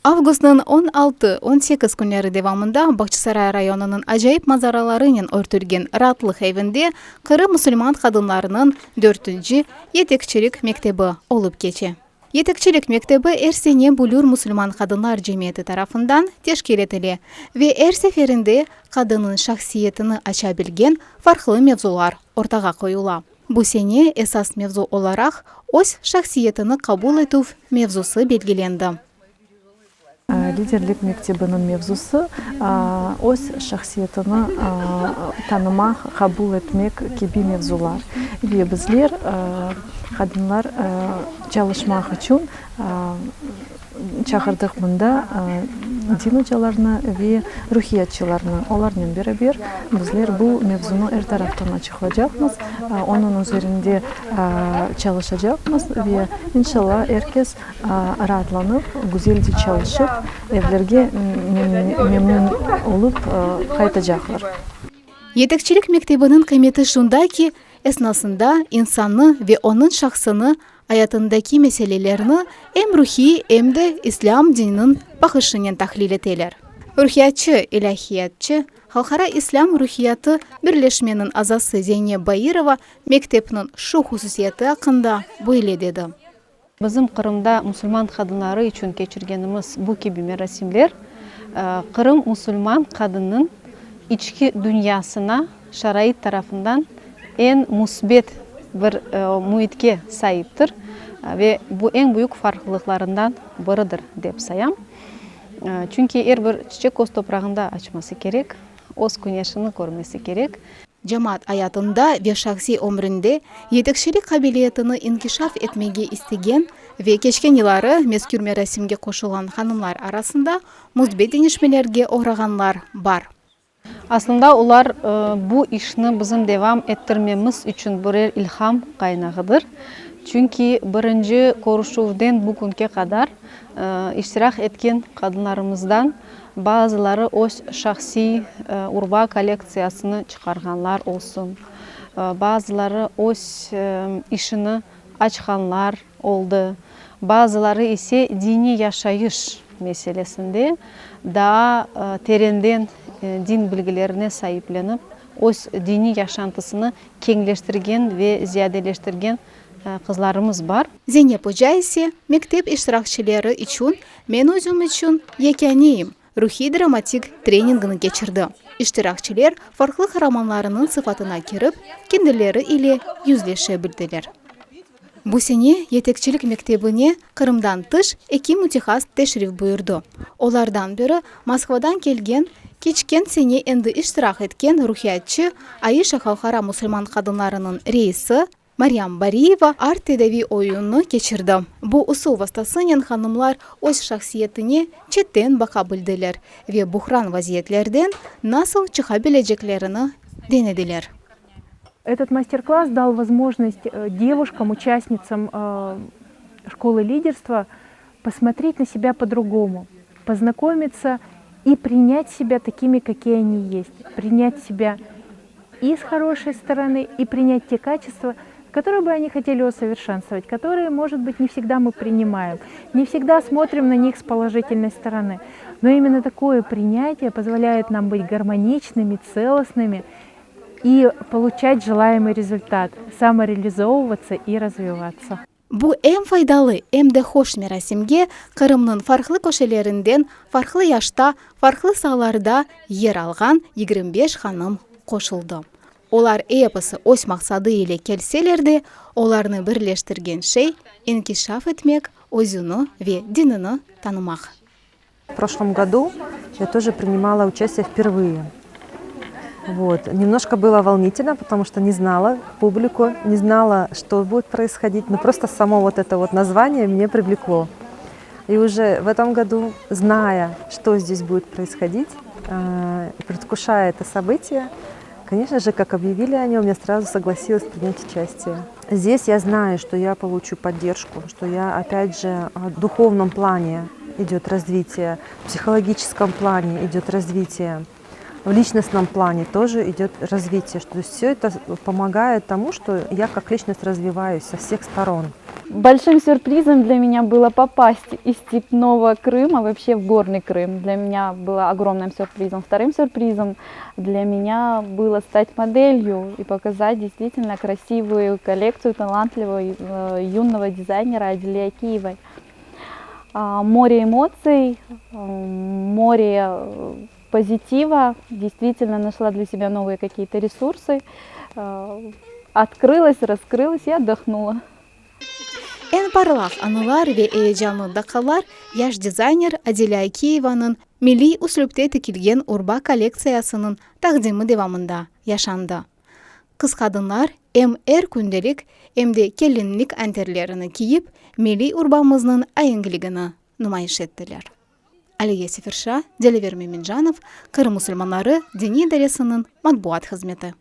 Avgustnıñ 16, 18 künleri devamında Bağçasaray rayonınıñ acayip manzaralarınen örtülgen Raatlıq evinde Qırım musulman qadınlarınıñ dörtünci yetekçilik mektebi olıp keçe. Yetekçilik mektebi er sene Büllür musulman qadınlar cemiyeti tarafından teşkil etile ve er seferinde qadınnıñ şahsiyetini aça bilgen farqlı mevzular ortağa qoyula. Bu sene esas mevzu olaraq öz şahsiyetini qabul etüv mevzusı belgilendi. Liderlik mektebiniñ mevzusı, öz şahsiyetini tanımaq, qabul etmek kibi mevzular. Ve bizler, qadınlar çalışmaq içün Çağırdıq mında din ocalarını ve ruhiyatçılarnı. Olarnen beraber bizler bu mevzunı er taraftan açıqlacaqmız, onıñ üzerinde çalışacaqmız ve inşallah er kes raatlanıp, güzelce çalışıp, evlerge memnün olıp qaytacaqlar. Yetekçilik mektebiniñ qıymeti şunda ki, esnasında insannı ve onıñ şahsını ayatındaki meselelerni em ruhiy, em de islâm dininiñ baqışınen tahlil eteler. Ruhiyatçı, ilâhiyatçı, Halqara İslâm ruhiyatı birleşmeniñ azası Zeyneb Bairova mektepniñ şu hususiyeti aqqında böyle dedi. Bizim Qırımda musulman qadınları içün keçirgenimiz bu kibi merasimler Qırım musulman qadınnıñ içki dünyasına şarait tarafından eñ müsbet bir müitke saiptir ve bu eñ büyük farqlılıqlarından biridir, dep sayam. Çünki er bir çiçek öz toprağında açması kerek, öz küneşini körmesi kerek. Cemaat ayatında ve şahsiy ömründe yetekçilik qabiliyetini inkişaf etmege istegen ve keçken yılları mezkür merasimge qoşulğan hanımlar arasında müsbet deñişmelerge oğrağanlar bar. Aslında olar bu işni bizim devam ettirmemiz içün birer ilham qaynağıdır. Çünki birinci körüşüvden bugünge qadar iştirak etken qadınlarımızdan bazıları öz şahsiy urba kollektsiyasını çıqarğanlar olsun, bazıları öz işini açqanlar oldı, bazıları ise diniy yaşayış meselesinde daa terenden din bilgilerine saiplenip, öz diniy yaşantısını keñleştirgen ve ziyadeleştirgen qızlarımız bar. Zeynep oca ise mektep iştirakçileri içün Men özüm içün yekâneyim ruhiy-dramatik treningini keçirdi. İştirakçiler farqlı qaramanlarınıñ sıfatına kirip, kendileri ile yüzleşe bildiler. Bu sene yetekçilik mektebine Qırımdan tış eki mütehas teşrif buyurdı. Olardan biri Moskvadan kelgen, keçken sene endi iştirak etken ruhiyatçı, Aişa halqara musulman qadınlarınıñ reisi Maryam Bariyeva art-tedaviy oyunnı keçirdi. Bu usul vastasınen hanımlar öz şahsiyetine çetten baqa bildiler ve buhran vaziyetlerden nasıl çıqa bileceklerini denediler. Этот master-klass dal vozможность девушкам, участницам школы лидерства посмотреть на себя по-другому, познакомиться и принять себя такими, какие они есть, принять себя и с хорошей стороны, и принять те качества, которые бы они хотели усовершенствовать, которые, может быть, не всегда мы принимаем, не всегда смотрим на них с положительной стороны. Но именно такое принятие позволяет нам быть гармоничными, целостными и получать желаемый результат, самореализовываться и развиваться. Bu em faydalı, em de hoş merasimge Qırımnıñ farqlı köşelerinden farqlı yaşta, farqlı saalarda yer alğan 25 hanım qoşuldı. Olar episi öz maqsadı ile kelseler de, olarnı birleştirgen şey, inkişaf etmek, özüni ve dinini tanımaq. В прошлом году я тоже принимала участие впервые. Вот. Немножко было волнительно, потому что не знала публику, не знала, что будет происходить, но просто само вот это вот название меня привлекло. И уже в этом году, зная, что здесь будет происходить, предвкушая это событие, конечно же, как объявили о нем, я сразу согласилась принять участие. Здесь я знаю, что я получу поддержку, что я, опять же, в духовном плане идет развитие, в психологическом плане идет развитие, в личностном плане тоже идет развитие. Что все это помогает тому, что я как личность развиваюсь со всех сторон. Большим сюрпризом для меня было попасть из степного Крыма вообще в горный Крым. Для меня было огромным сюрпризом. Вторым сюрпризом для меня было стать моделью и показать действительно красивую коллекцию талантливого юного дизайнера Адили Акиевой. Море эмоций, море позитива. Действительно нашла для себя новые какие-то ресурсы. Открылась, раскрылась и отдохнула. Eñ parlaq anılar ve eyecanlı daqqalar yaş dizayner Adile Akiyevanıñ milliy üslüpte tikilgen urba kollektsiyasınıñ taqdimi devamında yaşandı. Qız-qadınlar em er kündelik, em de kelinlik anterlerini kiyip, milliy urbamıznıñ aenkligini numayış ettiler. Aliye Seferşa, Deliver Memencanov, Qırım musulmanları diniy idaresiniñ matbuat hızmeti.